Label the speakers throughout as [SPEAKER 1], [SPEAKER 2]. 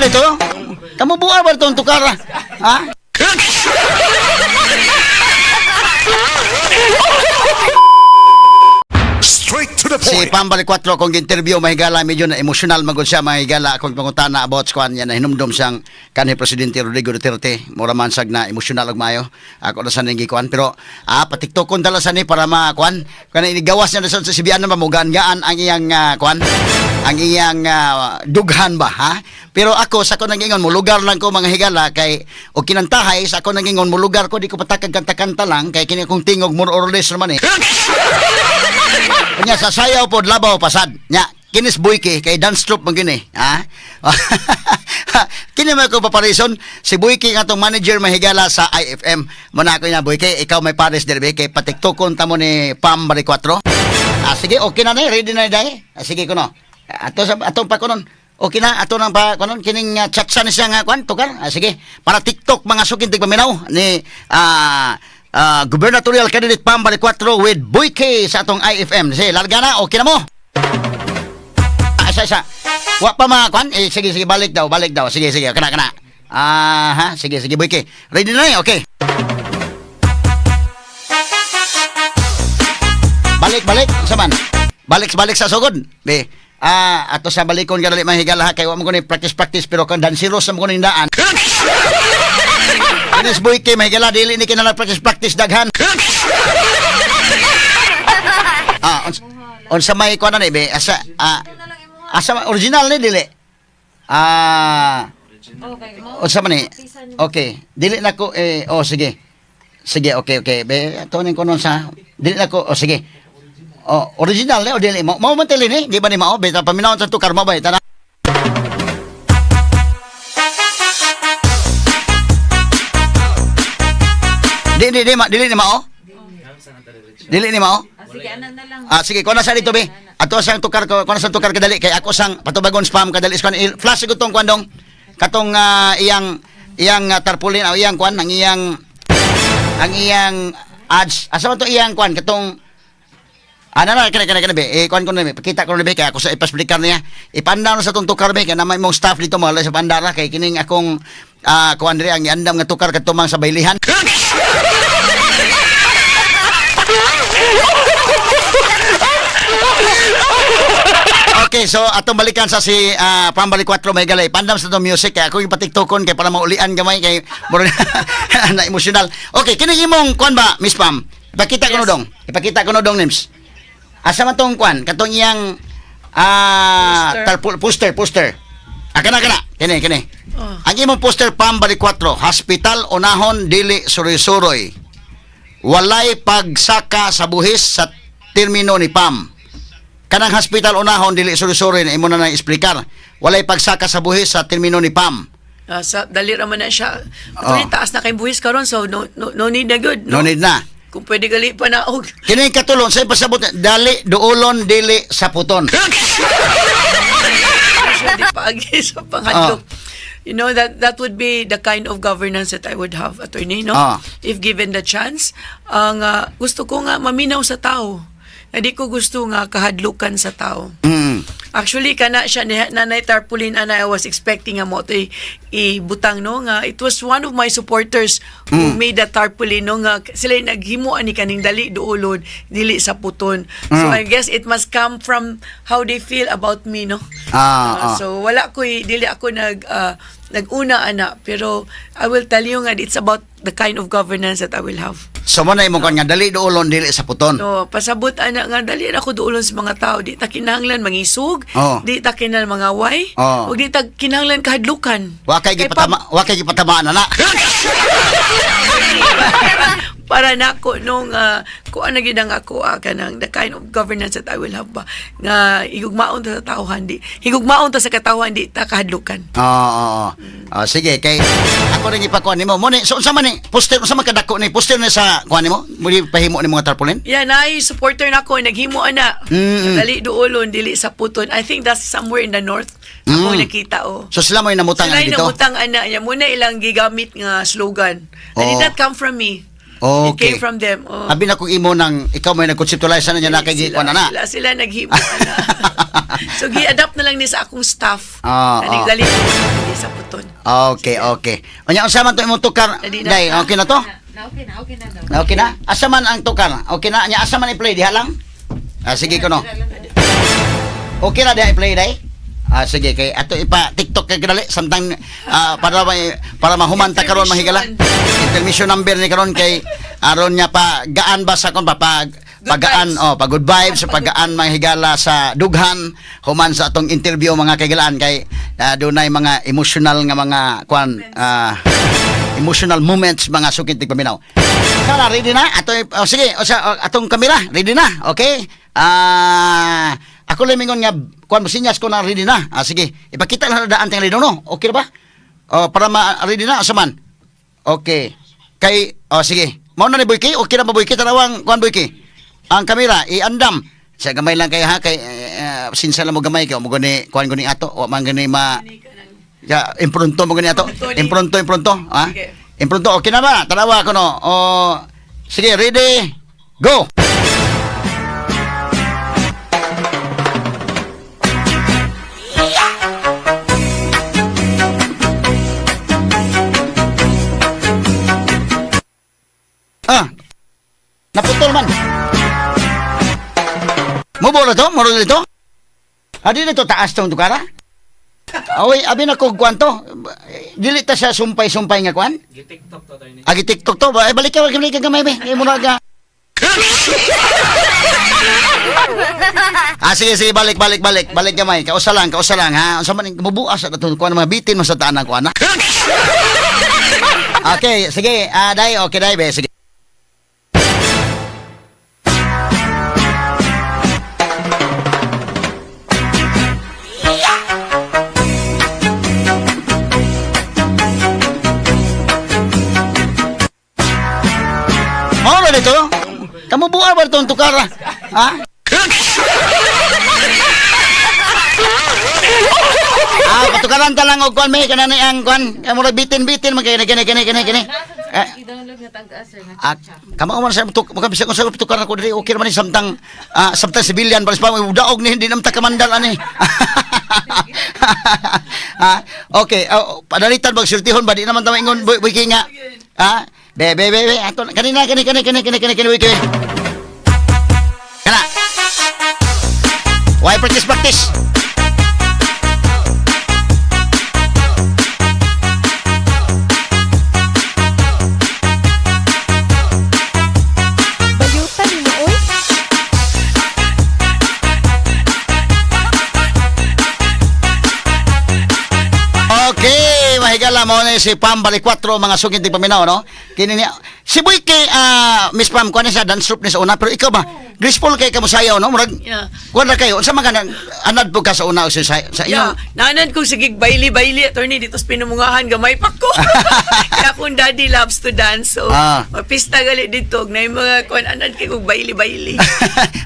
[SPEAKER 1] dito? Kamu buha ba itong tukara? Ha?
[SPEAKER 2] Straight to the
[SPEAKER 1] Si
[SPEAKER 2] point.
[SPEAKER 1] Pambali 4 kung interview, mahigala, medyo na emotional magod siya, mahigala, akong pangutana about sa kuan niya na hinumdom siyang kanhi Presidente Rodrigo Duterte. Mura man sag na emotional og maayo ako na sa ning gikuan, pero patiktokon tala sa ni para makuan kanang inigawas niya na sa sibian na mamugaan-gaan ang iyang kuan, ang iyang dughan ba, ha. Pero ako sa ako nangingon mo lugar lang ko, mga higala, kay og kinantahay sa ako nangingon mo lugar ko, di ko patakag kanta-kanta lang kay kini akong tingog more or less naman eh. Nya sa sayaw pod labaw pasad. Nya kinis Boyke kay dance troupe man gini, ha? Kini man ko paparison si Boyke nga atong manager, mahigala, sa IFM. Muna ako niya, Boyke, ikaw may pares dirbe kay patiktokon ta mo ni Pam Bari 4. Ah, sige, okay na ni, ready na dai. Ah, sige kuno. Ato sa atong pa kunon. Okay na ato nang pa kunon kining chat sa ni siya nga kuan tukar. Ah, sige, para TikTok, mga sukin tigpaminaw ni gubernatorial candidate Pam Bali 4 with Boyke sa atong IFM. Sige, larga na, okay na mo. Ah, isa, isa. Wa pa mga kwan? Eh, sige, sige, balik daw, balik daw. Sige, sige, kana, kana. Ah, ha? Sige, sige, Boyke. Ready na eh, okay. Balik, balik, sa man. Balik, balik sa sugod. Be. Ah, ato sa balikon kadali, mahigala, ha, kay wa mo ko ni practice practice, pero kan dansiros sa mo ko ning daan. Kinis Boyke, mahigala, dili ni kinahanglan practice practice daghan. Ah, unsa may kuan na ni be? Asa asa original ni dili? Ah, unsa man ni? Okay, dili na ko eh, oh sige. Sige, okay. Be, ato ning kunon sa dili na ko, oh sige. Oh, original ni o dili mo? Mao man tili ni, di ba ni mao? Be, paminawon sa tukar mo ba? Tana. Di di di ma, dili ni mao? Dili ni mao?
[SPEAKER 3] Ah, sige, ano na lang.
[SPEAKER 1] Ah, sige, kuha na sa dito, be. Ato sang tukar ko, kuha na sa tukar kadali kay ako sang patubagon spam kadali kuan flash ko tong kuan dong. Katong iyang iyang tarpaulin o iyang kuan ang iyang ads. Asa man to iyang kuan katong Ana na kene kene kene be. Eh kuan ko na be. Pakita ko na be kay ako sa ipasblikar niya. Ipandam na sa tong tukar be kay na may mong staff dito mo sa pandara kay kining akong kuan diri ang giandam nga tukar katumang sa baylihan. Okay, so atong balikan sa si Pambali 4 may galay. Pandam sa tong music kay ako yung patiktokon kay para maulian gamay kay mura na emotional. Okay, kini imong kuan ba, Miss Pam? Ipakita ko no
[SPEAKER 4] Yes.
[SPEAKER 1] dong. Ipakita ko no dong, Nims. Asa man tong kuan? Katong iyang
[SPEAKER 4] Poster.
[SPEAKER 1] poster, poster. Ah, kana kana. Kini kini.
[SPEAKER 4] Oh.
[SPEAKER 1] Ang imong poster, Pambali 4, Hospital Unahon Dili Suroy-Suroy. Walay pagsaka sa buhis sa termino ni Pam. Kanang hospital unahon dili suroy-suroy na imo na nang explicar. Walay pagsaka sa buhis sa termino ni Pam.
[SPEAKER 4] Ah, sa dali ra man na siya.
[SPEAKER 1] Oh.
[SPEAKER 4] Actually, taas na kay buhis karon, so no, no, no need na good.
[SPEAKER 1] No need na.
[SPEAKER 4] Kung pwede gali pa na og
[SPEAKER 1] Kini katulon sa pasabot dali duolon dili sa puton.
[SPEAKER 4] siya di paagi sa pangadlok.
[SPEAKER 1] Oh.
[SPEAKER 4] You know that that would be the kind of governance that I would have, attorney, no?
[SPEAKER 1] Ah.
[SPEAKER 4] If given the chance, ang gusto ko nga maminaw sa tao. Hindi ko gusto nga kahadlukan sa tao. Actually, kana siya ni Nanay Tarpaulin ana, I was expecting nga mo to ibutang no, nga it was one of my supporters who made the tarpaulin no, nga sila yung naghimo ani kaning dali duolon dili sa puton. So I guess it must come from how they feel about me, no. So wala ko dili ako naguna ana, pero I will tell you nga it's about the kind of governance that I will have.
[SPEAKER 1] So mo na imong kuan nga dali duolon dili sa puton.
[SPEAKER 4] No, pasabot ana nga dali ra ko duolon sa mga tao, di ta kinahanglan mangisog, di ta kinahanglan mangaway, ug di ta kinahanglan kahadlukan.
[SPEAKER 1] Wa kay gipatamaan na.
[SPEAKER 4] Para nako nung kuan na gid ang ako kanang the kind of governance that I will have ba nga higugmaon ta sa tawhan, di higugmaon ta sa katawhan, di ta kahadlukan.
[SPEAKER 1] Oo, oo. Oh, sige, kay ako rin ipakuan nimo. Mo ni so unsa man ni poster, unsa man kadako ni poster ni sa kuan nimo? Muli pahimo ni mga tarpaulin?
[SPEAKER 4] Yeah, naay supporter nako naghimo ana. Dali duolon dili sa puton. I think that's somewhere in the north. Ako nakita oh.
[SPEAKER 1] So sila mo namutang
[SPEAKER 4] Sila
[SPEAKER 1] dito.
[SPEAKER 4] namutang ana niya muna ilang gigamit nga slogan. And it did not come from me. It came from them. Oh.
[SPEAKER 1] Abi na kung imo nang ikaw may nag-conceptualize na niya na kay
[SPEAKER 4] sila,
[SPEAKER 1] kuan na.
[SPEAKER 4] Sila naghimo na. So gi-adapt na lang ni sa akong staff. Kaning dali ko sa puton.
[SPEAKER 1] Okay. Unya unsa man to imong tukar?
[SPEAKER 4] Dali na.
[SPEAKER 1] Day, okay na to?
[SPEAKER 2] Na okay na, okay na daw.
[SPEAKER 1] Okay na? Asa man ang tukar? Okay na? Nya asa man i-play diha lang? Ah, sige ko no. Okay na diha i-play day? Ah, sige kay ato ipa TikTok kay kadali samtang para mahuman ta karon mahigala. Intermission number ni karon kay aron niya pa gaan ba sa kon pa pag
[SPEAKER 4] Good
[SPEAKER 1] pagaan
[SPEAKER 4] vibes.
[SPEAKER 1] oh, pa good vibes, pagaan mga higala sa dughan human sa atong interview mga kaigalaan kay dunay mga emotional nga mga kwan emotional moments mga sukit tigpaminaw. Sana ready na ato, oh, sige o sa oh, atong kamera ready na. Okay? Ako lang mingon nga kwan mo sinyas ko na ready na. Ah, sige, ipakita lang na daan tingali no. Okay na ba? Oh, para ma ready na asa man. Okay. Kay oh sige. Mao na ni Boyki, okay na ba Boyki? Tanawang kuan Boyki. Ang kamera iandam. Sa gamay lang kay ha kay sinsa lang mo gamay kay mo gani kuan gani ato wa man gani ma ya impronto mo gani ato.
[SPEAKER 4] Impronto ni.
[SPEAKER 1] Impronto impronto ha.
[SPEAKER 4] Sige.
[SPEAKER 1] Impronto okay na ba? Tanawa ko no. Oh, sige, ready. Go. Ah. Naputol man. Mubo na to? Muro dito? Adi dito taas tong tukara? Awi, abi na ko kuan to. Dili ta siya sumpay-sumpay nga kuan.
[SPEAKER 3] Gi-TikTok to tayo ni.
[SPEAKER 1] Agi TikTok to. Eh, balik ka, balik ka gamay be. Eh, muna ka. Ah, sige, sige, balik, balik, balik. Balik gamay. Kausa lang, ha. Unsa man mubuas sa atong kuan mga bitin man sa taan ang kuan. Ha? Okay, sige. Ah, dai, okay, dai, be. Sige. Mao na dito. Kamu buha ba itong tukara? Ha? Ah, patukaran ta lang og kuan may kanani ang kuan. Kay murag bitin-bitin man kay kini kini kini kini.
[SPEAKER 2] Nasa
[SPEAKER 1] Eh,
[SPEAKER 2] i-download nga tag sir nga
[SPEAKER 1] ah,
[SPEAKER 2] chicha.
[SPEAKER 1] kamo man sa tuk muka bisag kung sa tukaran ko diri okay man ni samtang samtang civilian pares pa daog ni hindi naman ta kamandal ani. Ah, okay, oh, padalitan bag sultihon ba di naman ta maingon boy, boy nga. Ah, be be be be ato kanina kani kani kani kani kani kani boy kini. Kana. Why practice practice?
[SPEAKER 5] Bayutan ninyo, oy.
[SPEAKER 1] Okay, mahigala mo na si Pam Balicuatro, mga sugin paminaw, no? Kini niya. Si Boy kay Miss Pam, kuan siya dance troupe ni sa una, pero ikaw ba? Graceful kay kamusayaw, no? Murag
[SPEAKER 4] Yeah.
[SPEAKER 1] kuan ra kayo. Unsa man ka anad po ka sa una o sa
[SPEAKER 4] Yeah,
[SPEAKER 1] inyong
[SPEAKER 4] naanad kong sige baili-baili attorney dito sa pinumungahan gamay pa ko. Kaya akong daddy loves to dance so mapista gali dito og na yung mga kuan anad kay kog baili-baili.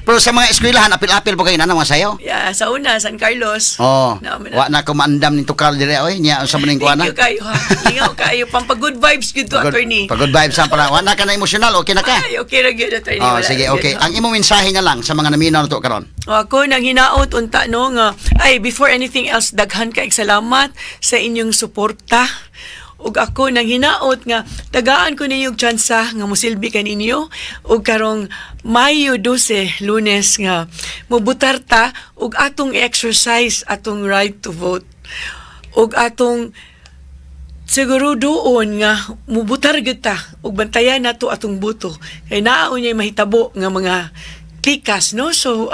[SPEAKER 1] Pero sa mga eskwelahan apil-apil po kayo na mga sayaw.
[SPEAKER 4] Yeah, sa una San Carlos.
[SPEAKER 1] Oh,
[SPEAKER 4] Na,
[SPEAKER 1] wa na ko maandam ning tukar dire oy nya unsa man ning kuan na.
[SPEAKER 4] Thank you kayo ha. Lingaw kayo pampa good vibes gyud to attorney.
[SPEAKER 1] Pa good vibes ang para wa na ka na emotional, okay na ka.
[SPEAKER 4] Ay, okay ra gyud attorney.
[SPEAKER 1] Oh,
[SPEAKER 4] Wala
[SPEAKER 1] sige,
[SPEAKER 4] ra gyud,
[SPEAKER 1] okay.
[SPEAKER 4] ha.
[SPEAKER 1] Ang imong mensahe na lang sa mga naminaw na to karon.
[SPEAKER 4] O, ako nang hinaot unta no nga ay before anything else daghan kay salamat sa inyong suporta ug ako nang hinaot nga tagaan ko ninyo og tsansa nga mosilbi kaninyo ug karong Mayo 12 Lunes nga mobutar ta ug atong i-exercise atong right to vote ug atong siguro doon nga mubutar gyud ta ug bantayan nato atong buto kay naa unyay mahitabo nga mga tikas no, so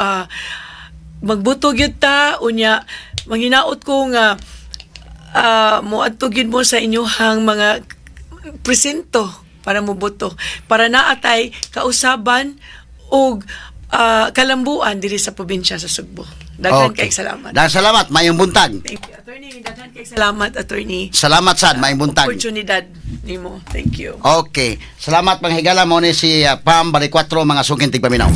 [SPEAKER 4] magbuto gyud ta unya manghinaot ko nga moadto gyud mo sa inyohang mga presinto para moboto para naatay kausaban og kalambuan diri sa probinsya sa Sugbo. Daghan kay salamat.
[SPEAKER 1] Daghan salamat, mayong buntag.
[SPEAKER 4] Thank you, attorney. Daghan kay salamat, attorney.
[SPEAKER 1] Salamat sad, mayong buntag.
[SPEAKER 4] Oportunidad nimo. Thank you.
[SPEAKER 1] Okay. Salamat mga higala mo ni si Pam Balicuatro mga sungkin tigpaminaw.